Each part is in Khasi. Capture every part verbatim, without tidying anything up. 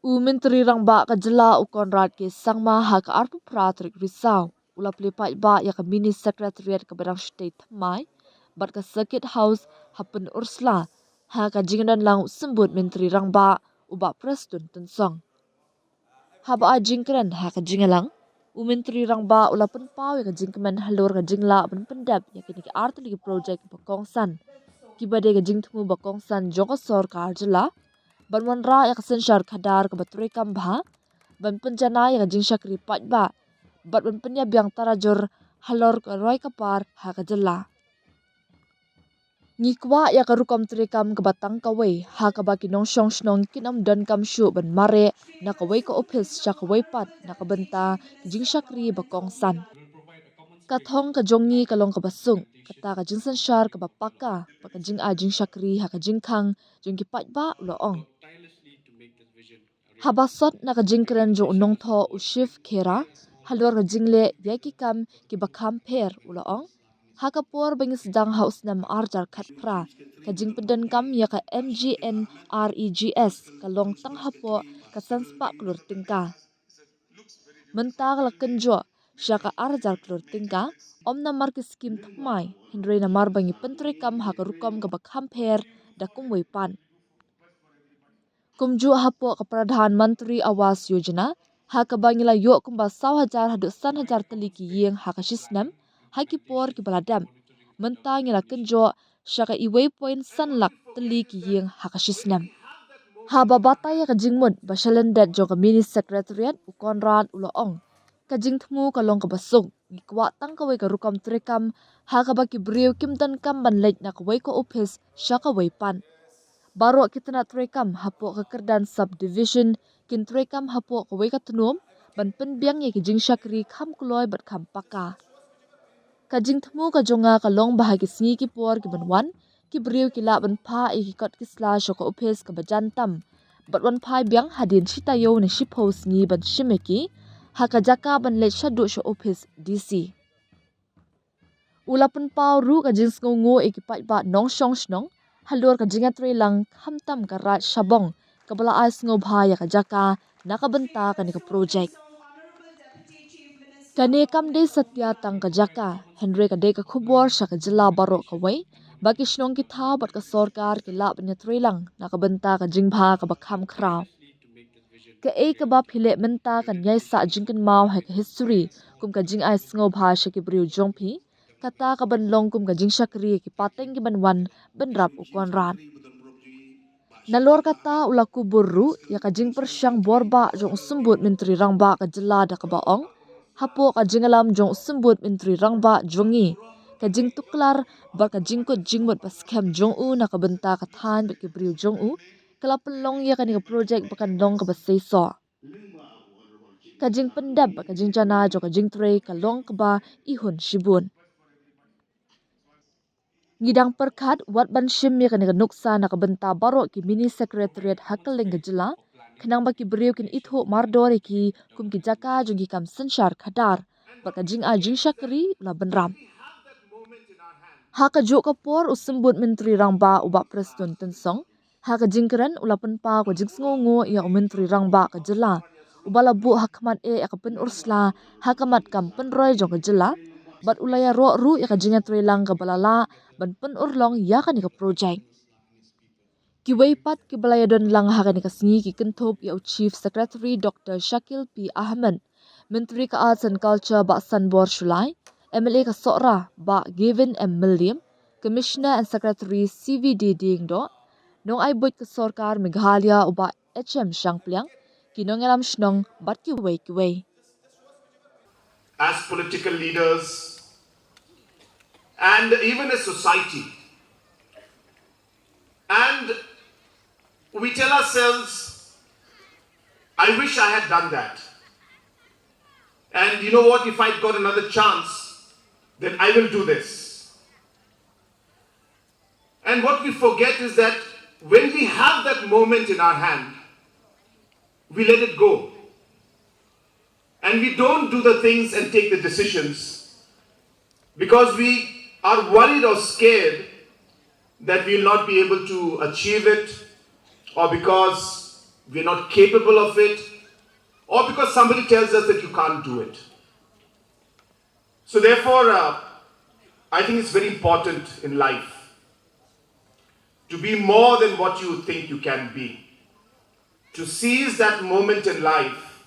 U Myntri Rangbah ka jylla u Conrad K Sangma ha ka arphew phra tarik Risaw u la plie paidbah ïa ka mini secretariat kaba dang shu tei thymmai bad ka Circuit House ha Pynursla ha ka jingdon lang u Symbud Myntri Rangbah u Bah Prestone Tynsong. Haba ai jingkren ha ka jingïalang, u Myntri Rangbah u la pynpaw ïa ka jingkmen halor ka jinglah ban pyndep ïa kine ki artylli ki projek ba kongsan kiba dei ka jingthmu ba kongsan jong ka sorkar jylla ban wanrah ïa ka synshar khadar kaba treikam bha, ban pynjanai ïa ka jingshakri paidbah bad ban pynïabiang tarajur halor ka roi ka par ha ka jylla. Ngi kwah ïa ka rukom treikam kaba tang kawei ha kaba ki nongshong shnong kin ym donkam shuh ban mareh na kawei ka ophis sha kawei pat na ka bynta ki jingshakri ba kongsan. Ka thong ka jong ngi ka long kaba suk, kata ka jingsynshar kaba paka bad ka jingai jingshakri ha ka jingkhang jong ki paidbah, u la ong. Haba sot na ka jingkren jong u nongthoh u Shiv Khera halor ka jingleh ïa ki kam kiba kham pher, u la ong, ha ka por ba ngi sdang ha u snem ar hajar khatphra, ka jingpyndonkam ïa ka M G N R E G S ka long tang hapoh ka san spah klur tyngka. Mynta ka la kynjoh sha ka ar hajar klur tyngka, ym namar ki skim thymmai hynrei namar ba ngi pyntreikam ha ka rukom kaba kham pher da kumwei pat. Kumjuh hapoh ka Pradhan Mantri Awas Yojana ha kaba ngi la ïoh kumba saw hajar haduh san hajar tylli ki ïing ha ka shisnem ha ki por kiba la dep, mynta ngi la kynjoh sha ka uwei point san lak tylli ki ïing ha ka shisnem. Haba batai ïa ka jingmut ba shalyndet jong ka mini secretariat, u Conrad u la ong, ka jingthmu ka long kaba suk, ngi kwah tang kawei ka rukom treikam ha kaba ki briew kim donkam ban leit na kawei ka ophis sha kawei pat. Baroh ki tnat treikam hapoh ka kyrdan subdivision kin treikam hapoh kawei ka tnum ban pynbiang ïa ki jingshakri kham kloi bad kham paka. Ka jingthmu ka jong nga ka long ba ha ki sngi ki por kiban wan, ki briew ki lah ban phah ïa ki kot ki sla sha ka ophis kaba jan tam bad wan phai biang hadien shi taïew ne shiphew sngi ban shim ïa ki ha ka jaka ban leit shaduh sha ophis D C. U la pynpaw ruh ka jingsngewnguh ïa ki paidbah nongshong shnong halor ka jingïatreilang khamtam ka Raid Shabong kaba la ai sngewbha ïa ka jaka na ka bynta kane ka projek. Kane kam dei satia tang ka jaka hynrei ka dei ka khubor sha ka jylla baroh kawei ba ki shnong ki thaw bad ka sorkar ki lah ban ïatreilang na ka bynta ka jingbha kaba kham khraw. Kaei kaba phi leh mynta kan ïai sah jingkynmaw ha ka history kum ka jingai sngewbha sha ki briew jong phi, kata ka ban long kum ka jingshakri ïa ki pateng kiban wan bynrap, u Conrad. Nalor kata u la kubur ruh ïa ka jingpyrshang borbah jong u Symbud Myntri Rangbah ka jylla da kaba ong, hapoh ka jingïalam jong u Symbud Myntri Rangbah jong ngi, ka jingtuklar bad ka jingkut jingmut ba skhem jong u na ka bynta ka thaiñ bad ki briew jong u ka la pynlong ïa kane ka projek ba kan long kaba seisoh. Ka jingpyndep bad ka jingjanai jong ka jingtrei ka long kaba ihun shibun. Ngi dang pyrkhat wat ban shim ïa kane ka nuksa na ka bynta baroh ki mini secretariat ha kylleng ka jylla khnang ba ki briew kin ithuh mardor ïa ki kum ki jaka jong ki kam synshar khadar bad ka jingai jingshakri la bynrap. Ha kajuh ka por u Symbud Myntri Rangbah u Bah Prestone Tynsong ha ka jingkren u la pynpaw ka jingsngewnguh ïa u Myntri Rangbah ka jylla uba la buh ha khmat eh ïa ka Pynursla ha ka mat kam pynroi jong ka jylla bad u la ïaroh ruh ïa ka jingïatreilang kaba la lah ban pynurlong ïa kane ka projek. Kiwei pat kiba la ïadon lang ha kane ka sngi ki kynthup ïa u Chief Secretary Doctor Shakil P Ahmed, Myntri ka Arts and Culture Bah Sanbor Shullai, M L A ka Sohra Bah Gavin M Mylliem, Commissioner and Secretary C V D Diengdoh, nongai buit ka sorkar Meghalaya u Bah H M Shangpliang, ki nongïalam shnong bad kiwei kiwei. As political leaders and even as society. And we tell ourselves, I wish I had done that. And you know what? If I'd got another chance, then I will do this. And what we forget is that when we have that moment in our hand, we let it go. And we don't do the things and take the decisions because we are worried or scared that we will not be able to achieve it, or because we're not capable of it, or because somebody tells us that you can't do it. So therefore, uh, I think it's very important in life to be more than what you think you can be, to seize that moment in life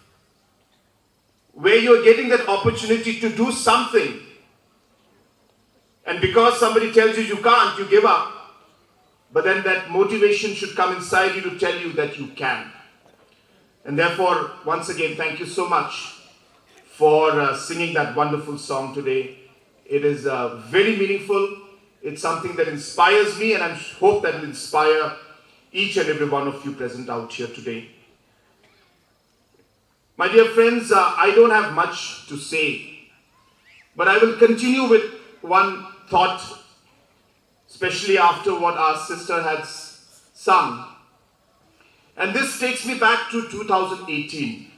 where you're getting that opportunity to do something. And because somebody tells you you can't, you give up. But then that motivation should come inside you to tell you that you can. And therefore, once again, thank you so much for uh, singing that wonderful song today. It is uh, very meaningful. It's something that inspires me, and I hope that will inspire each and every one of you present out here today. My dear friends, uh, I don't have much to say, but I will continue with one thought, especially after what our sister has sung. And this takes me back to two thousand eighteen.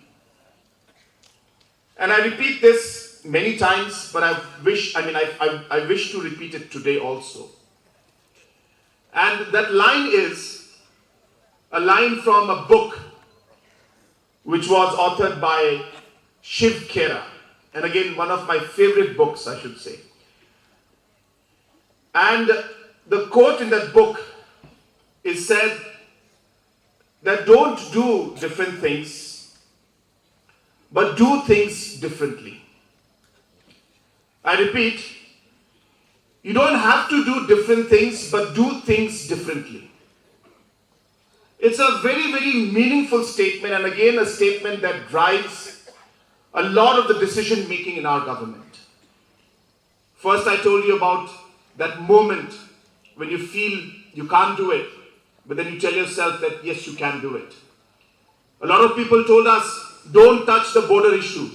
And I repeat this many times, but I wish, I mean, I, I, I wish to repeat it today also. And that line is a line from a book which was authored by Shiv Khera. And again, one of my favorite books, I should say. And the quote in that book is said that don't do different things, but do things differently. I repeat, you don't have to do different things, but do things differently. It's a very, very meaningful statement, and again, a statement that drives a lot of the decision making in our government. First, I told you about that moment when you feel you can't do it, but then you tell yourself that yes, you can do it. A lot of people told us, don't touch the border issue.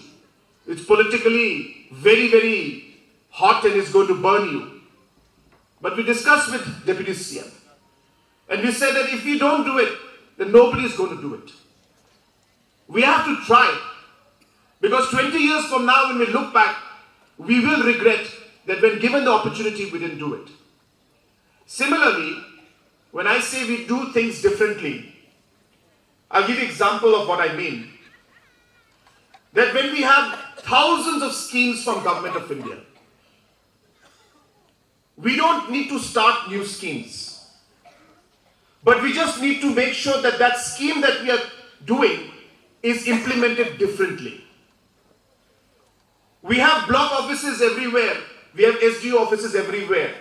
It's politically very, very hot and it's going to burn you. But we discussed with Deputy C M, and we said that if we don't do it, then nobody is going to do it. We have to try. Because twenty years from now, when we look back, we will regret that when given the opportunity, we didn't do it. Similarly, when I say we do things differently, I'll give you an example of what I mean. That when we have thousands of schemes from Government of India, we don't need to start new schemes. But we just need to make sure that that scheme that we are doing is implemented differently. We have block offices everywhere. We have S D O offices everywhere.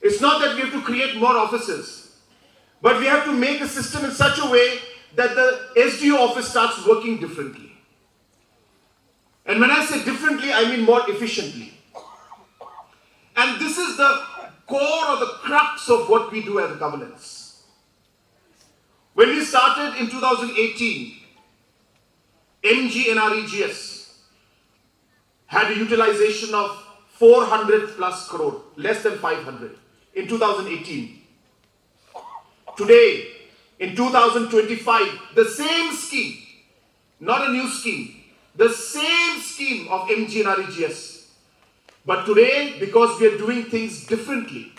It's not that we have to create more offices, but we have to make a system in such a way that the S D O office starts working differently. And when I say differently, I mean more efficiently. And this is the core or the crux of what we do as governance. When we started in two thousand eighteen, M G N R E G S had a utilization of four hundred plus crore, less than five hundred in two thousand eighteen. Today, in two thousand twenty-five, the same scheme, not a new scheme, the same scheme of M G N R E G S. But today, because we are doing things differently,